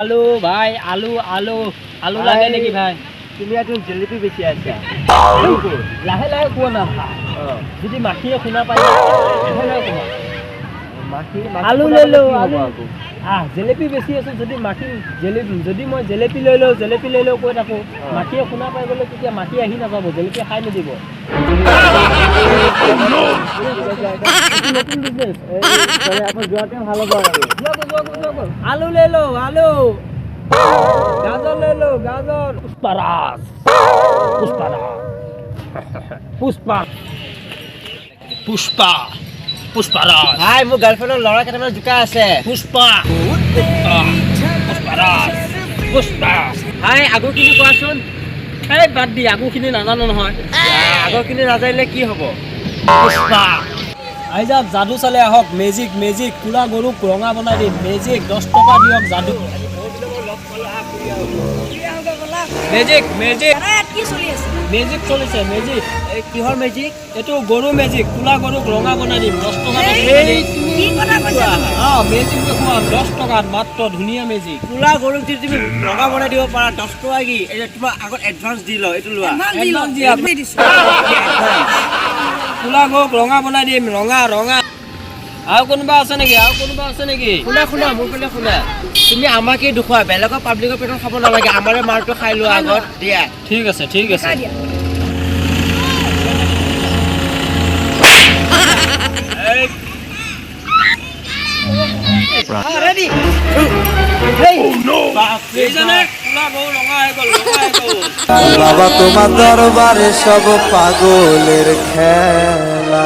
আলু ভাই, আলু, আলু, আলু লাগে নেকি ভাই? তুমি আজি জেলেপি বেচি আছা? লাহে লাহে কোৱা না ভাই, যদি মাখিয়ে শুনা পায়। লাহে লাহে কোৱা। মাখি? আলু লৈ লওঁ, আলু। আহ, জেলেপি বেচি আছো। যদি মাখি জেলেপি, যদি মই জেলেপি লৈ লওঁ, জেলেপি লৈ লওঁ কৈ থাকোঁ, মাখিয়ে শুনা পাই গ'লে তেতিয়া মাখি আহি নাপাব, জেলেপি খাই নিদিব। নতুন বিজনেছ। যোৱাতে ভাল হ'ব আৰু। যোৱা, যোৱা, যোৱা। আলু লৈ লওঁ, আলু, গাজৰ লৈ লওঁ, গাজৰ। পুষ্পাৰাজ, পুষ্পাৰাজ, পুষ্পা, পুষ্পা, পুষ্পাৰাজ। ভাই, মোৰ গাৰ্লফ্ৰেণ্ডৰ ল'ৰা কেইটামান জোকা আছে। পুষ্পা, পুষ্পা, পুষ্পাৰাজ, পুষ্পা। ভাই, আগৰখিনি কোৱাচোন। এই বাদ দি, আগৰখিনি নাজানো নহয়। আগৰখিনি নাজানিলে কি হ'ব? পুষ্পা আহি যাওক, যাদু চালে আহক। মেজিক, মেজিক, কোলা গৰুক ৰঙা বনাই দিম। মেজিক, 10 টকা দিয়ক, যাদু, মেজিক, মেজিক। ইয়াত কি চলি আছে? মেজিক চলিছে, মেজিক। এই কিহৰ মেজিক? এইটো গৰু মেজিক, কোলা গৰুক ৰঙা বনাই দিম 10 টকা, 10 টকা দিম। কি কথা কৈছা তুমি? অঁ, মেজিক দেখুৱাম 10 টকাত মাত্ৰ, ধুনীয়া মেজিক। কোলা গৰুক যদি তুমি ৰঙা বনাই দিব পাৰা, 10 টকা কি? এই যে তোমাৰ আগত এডভান্স দি লওঁ, এইটো লোৱা। এডভান্স দি লওঁ। এডভান্স দিয়া। দি দিছোঁ। কোলা গৰুক ৰঙা বনাই দিম, ৰঙা, ৰঙা। আৰু কোনোবা আছে নেকি? আৰু কোনোবা আছে নেকি? শুনা, শুনা, মোৰ ফালে শুনা। তুমি আমাকে দেখুওৱা, বেলেগৰ পাব্লিকৰ পেটত খাব নালাগে। আমাৰে মাৰটো খাই লোৱা আগত, দিয়া। ঠিক আছে, ঠিক আছে। খাই দিয়া। এই, ৰেডি। এইজনে কোলা গৰু ৰঙা হৈ গ'ল, ৰঙা হৈ গ'ল। বাবা, তোমাৰ দৰবাৰে সব পাগলেৰ খেলা।